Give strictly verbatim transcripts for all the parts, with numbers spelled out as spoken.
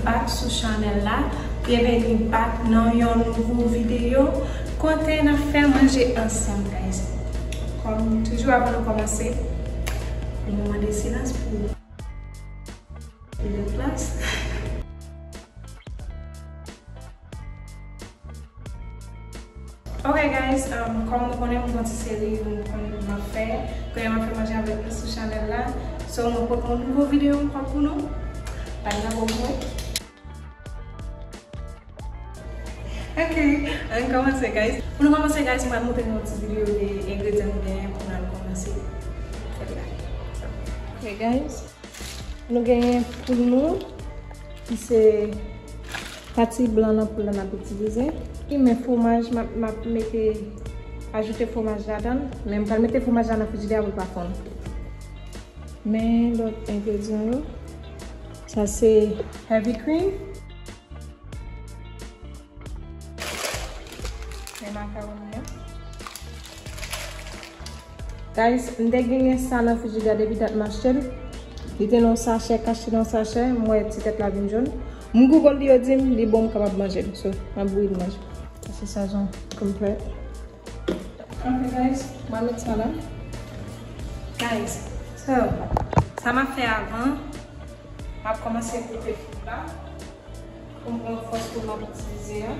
Back sou chanèl la, byenveni back nan yon nouvo videyo kote n ap fè manje ansanm, guys. Kòm toujou, avan nou kòmanse, nou mande silans pou Middle class. Ok, guys, um, kòm nou konnen, m gon ti seri m konn m ap fè. Kounye a m ap fè manje avèk nou sou chanèl la. So, mwen pote yon nouvo videyo ankò pou nou. Pa gen anpil mwen. Ok, ann kòmanse, guys. Pou nou kòmanse, guys, m pral montre nou yon ti videyo de engredyan nou genyen pou n al kòmanse fè bagay. Ok, guys. Nou genyen poul nou, ki se pati blan nan poul la n ap itilize. Men fwomaj, m ap, m ap mete, ajoute fwomaj ladan l. Men m pral mete fwomaj la nan frijidè a pou l pa fonn. Men lòt engredyan yo, sa se heavy cream. Men makawoni an. Guys, m te genyen sa nan frijidè depi dat m achte l. Li te nan yon sachè, kache nan yon sachè, m wè ti tèt la vin jòn. M Google li, yo di m li bon, m kapab manje l. So, m ap bouyi l manje. Sa se sazon pou m fè. Ok, guys, m a met sa la. Guys, so, sa m ap fè avan, m ap kòmanse koupe poul la. Pou m pran fòs pou m ap itilize a.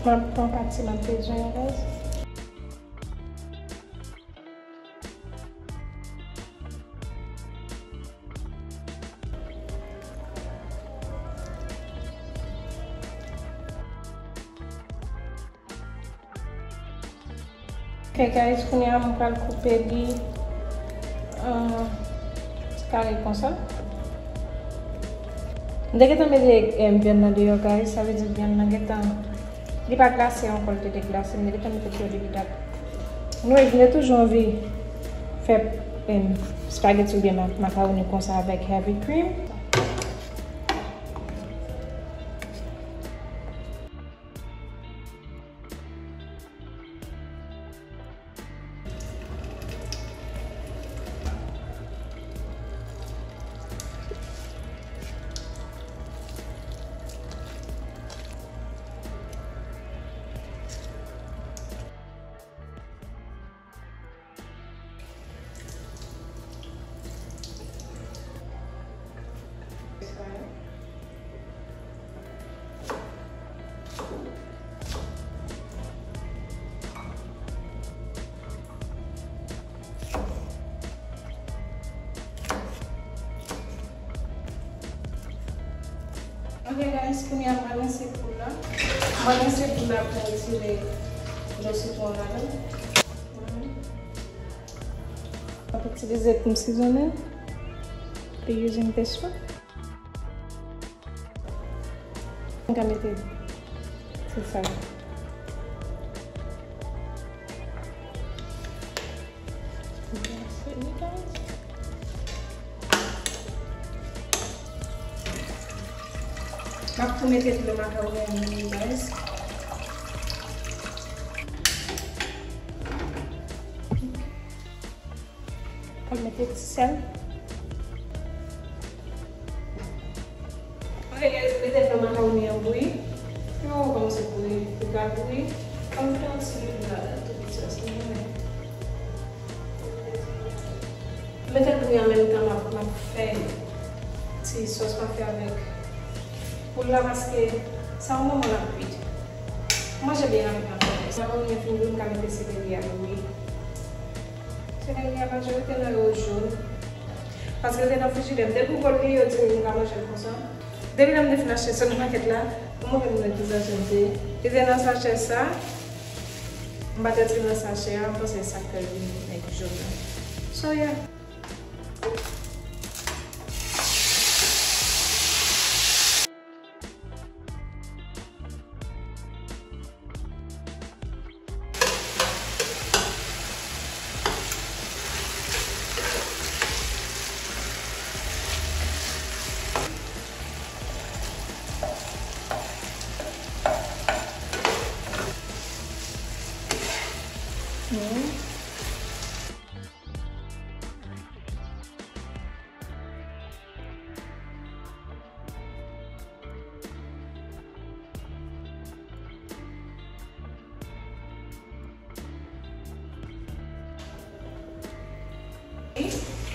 M ap pran pati m ap bezwen an, guys. Ok, guys, kounye a m pral koupe li an ti kare konsa. M te gentan mete, em, vyann nan deyò, guys, sa vle di vyann nan gentan, li pa glase ankò, li te deglase, m te gentan mete deyò depi dat. Anyway, m te toujou anvi fè, em, spaghetti oubyen ma-, makawoni konsa avèk heavy cream. Ok, guys, kounye a m pral rinse poul la. M pral rinse poul la pou m retire dlo sitwon ladan l. M ap itilize pou m sizonnen. Be using this one. M ka mete ti sal. M ap tou mete dlo makawoni an bouyi, guys. Mwen mete ti sèl. Ok, guys, mete dlo makawoni an bouyi. Pi w kòmanse bouyi, li pral bouyi. Ann mete yon ti lwil ladan tou, pi sòs li renmen. Mete l bouyi an menm tan m ap, m ap fè ti sòs m ap fè avèk poul la, paske sa yon moman l ap kwit. Manje byen rapid nan fè. Makawoni an fin bouyi, m ka mete seleri a bouyi. Seleri a majorite nan yo jòn. Paske l te nan frijidè m. Depi w wè li, yo di m m ka manje l konsa. Depi lè m te fin achte sa nan makèt la, mwen menm mwen ki sachè m te ye. Li te nan sachè sa. M pa t retire l nan sachè a, m panse se sa k fè l vin nèg jòn nan. So, yeah.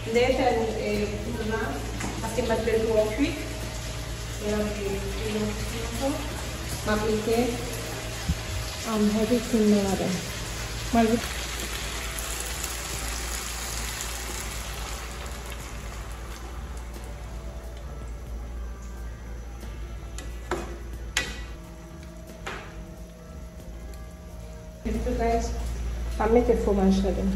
M te etèn, e, poul la, paske m pa t vle l twò kui. Men anpil, li yon ti ankò. M ap mete, um, heavy cream nan ladan. Mwen Epi tou, guys, m ap mete fwomaj ladan.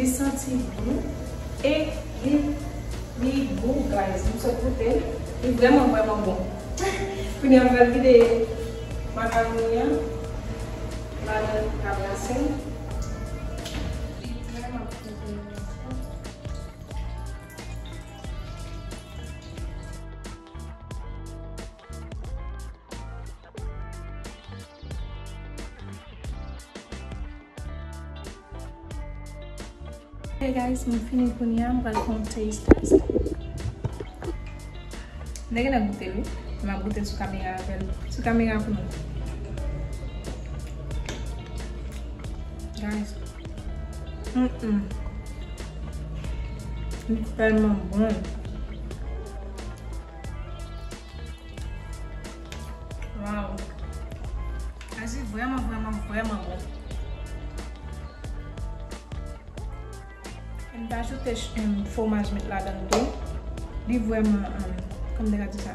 Li santi bon e li, li gou, guys. M sot goute l. Li vrèman, vrèman bon. Kounye a, m pral vide makaroni an ladan, m ka brase l. Li vrèman bon. Hey guys, mwen fini kounye a, m pral fè yon taste test. M te gentan goute l wi, m ap goute l sou kamera avè l, sou kamera pou nou. Guys, mm-mm. Li tèlman bon. Wow. Sa se vrèman, vrèman, vrèman bon. M ta ajoute, em, fwomaj met ladan l tou. Li vrèman, em, kòman m te ka di sa?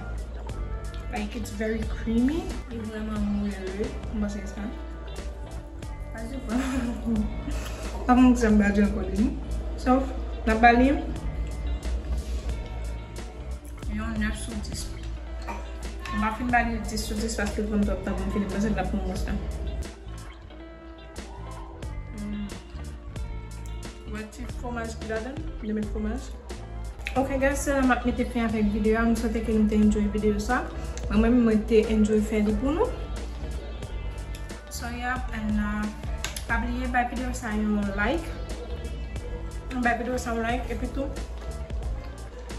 Like, it's very creamy. Li vrèman mwele. M panse sa. Pa di vrèman. Pa konn kisa m ta di ankò de nou. Sof, n ap ba li yon nèf sou dis. M pa fin ba li dis sou dis paske l pran m twòp tan pou m fini. M panse l ap pran mwens tan. Mm. Wè ti fwomaj ki ladan, li met fwomaj. Ok guys, se la m ap mete fen avèk videyo a. M swete ke nou te enjoy videyo sa. Mwen menm, mwen te enjoy fè li pou nou. So yeah, and, uh, pa bliye bay videyo sa yon like. Bay videyo sa yon like, epi tou,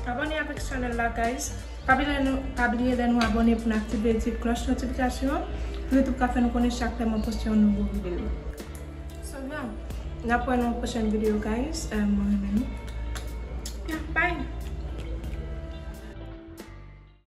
abòne avèk chanèl la, guys. Pa bliye nou, pa bliye lè nou abòne pou n aktive ti klòch notifikasyon an, pou YouTube ka fè nou konnen chak lè mwen poste yon nouvo videyo. So, yeah. N ap wè nan yon pwochèn videyo, guys. Euh, mwen renmen nou. Yeah, bye.